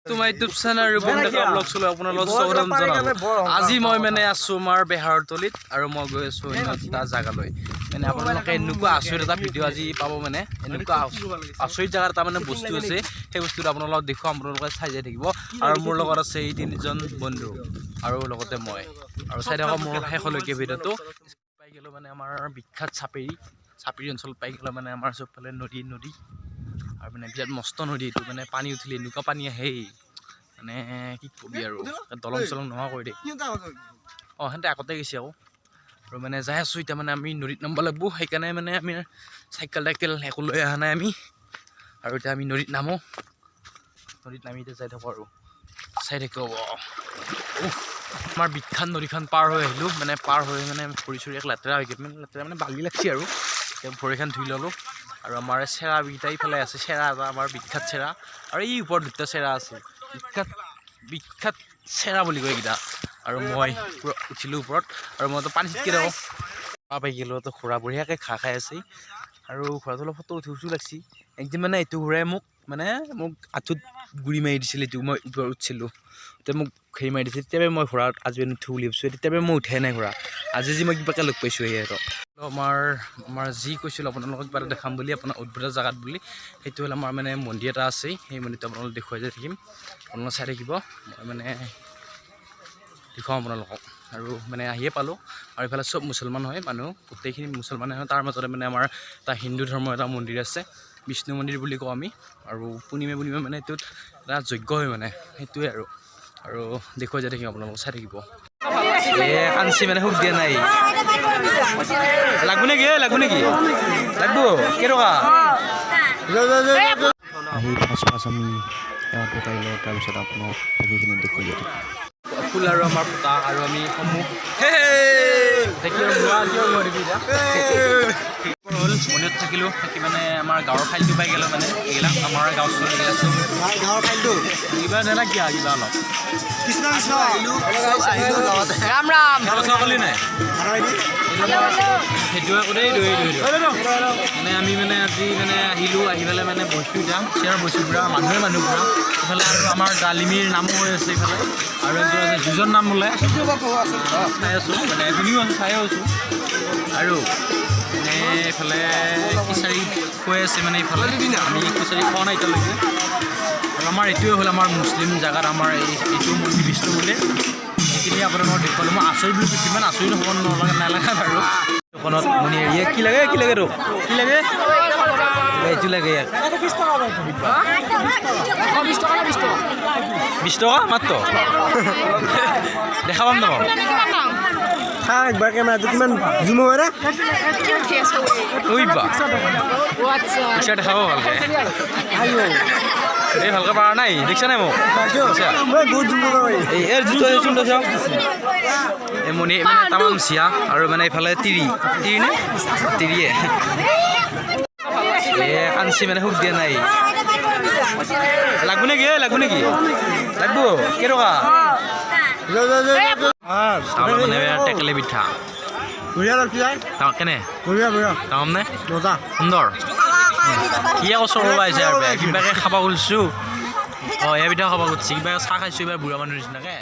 তোমাৰ YouTube channel Rupam ডেকা ব্লগছলৈ আপোনালোক স্বাগতম জনালোঁ। আজি মই মানে আছোঁ আমাৰ বেহাৰতলিত আৰু মই গৈ আছোঁ অন্য এটা জেগালৈ। মানে আপোনালোকে এনেকুৱা আচৰিত এটা ভিডিঅ' আজি পাব। মানে এনেকুৱা আচৰিত জেগাত এটা মানে বস্তু আছে, সেই বস্তুটো আপোনালোকক দেখুৱাম, আপোনালোকে চাই যাই থাকিব। আৰু মোৰ লগত আছে এই তিনিজন বন্ধু আৰু লগতে মই। আৰু চাই থাকক মোৰ শেষলৈকে ভিডিঅ'টো। পাই গ'লোঁ মানে আমাৰ বিখ্যাত চাপেৰি, চাপেৰি অঞ্চলত পাই গ'লোঁ। মানে আমাৰ চবফালে নদী নদী আৰু মানে বিৰাট মস্ত নদী এইটো। মানে পানী উঠিলে এনেকুৱা পানী আহেই, মানে কি কবি আৰু, দলং চলং নোহোৱা কৰি দিয়ে। অঁ, সিহঁতে আগতে গৈছে আকৌ। আৰু মানে যাই আছোঁ এতিয়া। মানে আমি নদীত নামিব লাগিব, সেইকাৰণে মানে আমি চাইকেল টাইকেল একো লৈ অহা নাই আমি। আৰু এতিয়া আমি নদীত নামো, নদীত নামি এতিয়া যাই থাকোঁ আৰু চাই থাকিব। উফ, আমাৰ বিখ্যাত নদীখন পাৰ হৈ আহিলোঁ। মানে পাৰ হৈ মানে ভৰি চৰি এক লেতেৰা হৈ গ'ল, মানে লেতেৰা মানে বালি লাগছি। আৰু এতিয়া ভৰিখন ধুই ল'লোঁ। আৰু আমাৰ চেৰাকেইটা ইফালে আছে, চেৰা এটা আমাৰ বিখ্যাত চেৰা আৰু এই ওপৰত দুটা চেৰা আছে, বিখ্যাত বিখ্যাত চেৰা বুলি কয় এইকেইটা। আৰু মই পূৰা উঠিলোঁ ওপৰত আৰু মইতো পানী ছিটকি থাকোঁ। পাই গ'লোঁ তো, ঘোঁৰা বঢ়িয়াকৈ ঘাঁহ খাই আছে আৰু ঘোঁৰাটো অলপ ফটো উঠি উঠি লাগছি। একদিন মানে এইটো ঘোঁৰাই মোক মানে মোক আঁঠুত গুৰি মাৰি দিছিল। এইটো মই ওপৰত উঠিছিলোঁ তেতিয়া মোক হেৰি মাৰি দিছিল। তেতিয়াই মই ঘোঁৰাত আজি নুঠো বুলি ভাবিছোঁ, তেতিয়াই মই উঠাই নাই ঘোঁৰা। আজি যি মই কিবাকৈ লগ পাইছোঁ। সেয়াই আৰু আমাৰ আমাৰ যি কৈছিলোঁ আপোনালোকক কিবা এটা দেখাম বুলি আপোনাৰ অদ্ভুত জেগাত বুলি, সেইটো হ'ল আমাৰ মানে মন্দিৰ এটা আছে। সেই মন্দিৰটো আপোনালোক দেখুৱাই যাই থাকিম, আপোনালোক চাই থাকিব। মই মানে দেখুৱাম আপোনালোকক। আৰু মানে আহিয়ে পালোঁ। আৰু এইফালে চব মুছলমান হয় মানুহ, গোটেইখিনি মুছলমানে হয়। তাৰ মাজতে মানে আমাৰ এটা হিন্দু ধৰ্মৰ এটা মন্দিৰ আছে, বিষ্ণু মন্দিৰ বুলি কওঁ আমি। আৰু পূৰ্ণিমা পূৰ্ণিমা মানে এইটোত এটা যজ্ঞ হয়, মানে সেইটোৱে আৰু আৰু দেখুৱাই যাই থাকিম, আপোনালোকক চাই থাকিব। এ কাঞ্চি মানে সুখ দিয়া নাই। লাগব নেকি? এ লাগব নেকি? লাগব। কেইটকা? আহি ফাৰ্ষ্ট ফাৰ্ষ্ট আমি সেৱাটো কৰি লওঁ, তাৰপিছত আপোনাক বাকীখিনি দেখুৱাই যাই থাকিম। ফুল আৰু আমাৰ ফুটা আৰু আমি সমূহ হ'ল। মন্দিৰত থাকিলোঁ, থাকি মানে আমাৰ গাঁৱৰ ফাইলটো পাই গ'লোঁ। মানে এইবিলাক আমাৰ গাঁৱৰ এইবিলাক চব গাঁৱৰ ফাইলটো। কিবা নালাগে, কিবা অলপ। কৃষ্ণ কৃষ্ণ। ৰাম ৰাম। কলি নাই সেইটো আকৌ দেই। দৈ দৈ দৈ। মানে আমি মানে আজি মানে আহিলোঁ, আহি পেলাই মানে বহিছোঁ এতিয়া, চেয়াৰ বহিছোঁ, পূৰা মানুহে মানুহ পূৰা ইফালে। আৰু আমাৰ ডালিমীৰ নামো হৈ আছে ইফালে আৰু এযোৰ আছে, দুজন নাম বোলে চাই আছোঁ, মানে শুনিও আছোঁ, চাইও আছোঁ। আৰু মানে এইফালে খিচাৰি খুৱাই আছে। মানে ইফালে আমি খিচাৰি খোৱা নাই এতিয়ালৈকে। আৰু আমাৰ এইটোৱে হ'ল আমাৰ মুছলিম জেগাত আমাৰ এইটো মন্দিৰ, বিষ্ণু মন্দিৰ। সেইখিনি আপোনালোকক দেখুৱালোঁ। মই আচৰিত বুলি কৈছোঁ, ইমান আচৰিত হ'ব নালাগে নালাগে বাৰু। দোকানত মণি ইয়াক কি লাগে? কি লাগে তোক? কি লাগে? এইটো লাগে ইয়াক। 20 টকা নে 20 টকা? 20 টকা মাত্ৰ। দেখা পাম নাপাম? খা একবাৰ, কেমেৰাটো কিমান জুম হয় না। কি উঠি আছে? ঐ বা। অ আচ্ছা। পিকচাৰ দেখাব ভালকে। এই ভালকে পাৰা নাই, দেখিছা নাই মোক? দেখিছা? মই বহুত জুম কৰিব পাৰি। এই এই জোতা চোন চাওক। এই মণি মানে তামাম চিয়া আৰু মানে এইফালে তিৰি, তিৰি নে তিৰিয়ে। এ কাঞ্চি মানে সুখ দিয়া নাই। লাগব নেকি? এ লাগব নেকি? লাগব। কেইটকা? চাউলৰ মানে টেকেলি পিঠা। বঢ়িয়া লাগছি যায়। কেনে? বঢ়িয়া বঢ়িয়া। তামাম নে? মজা। সুন্দৰ। কি আকৌ চৰব আহিছে আৰু বেয়া কিবাকে খাব খুজিছোঁ। অঁ, এই পিঠা খাব খুজিছে, কিবা চাহ খাইছোঁ এইবাৰ বুঢ়া মানুহৰ নিচিনাকে।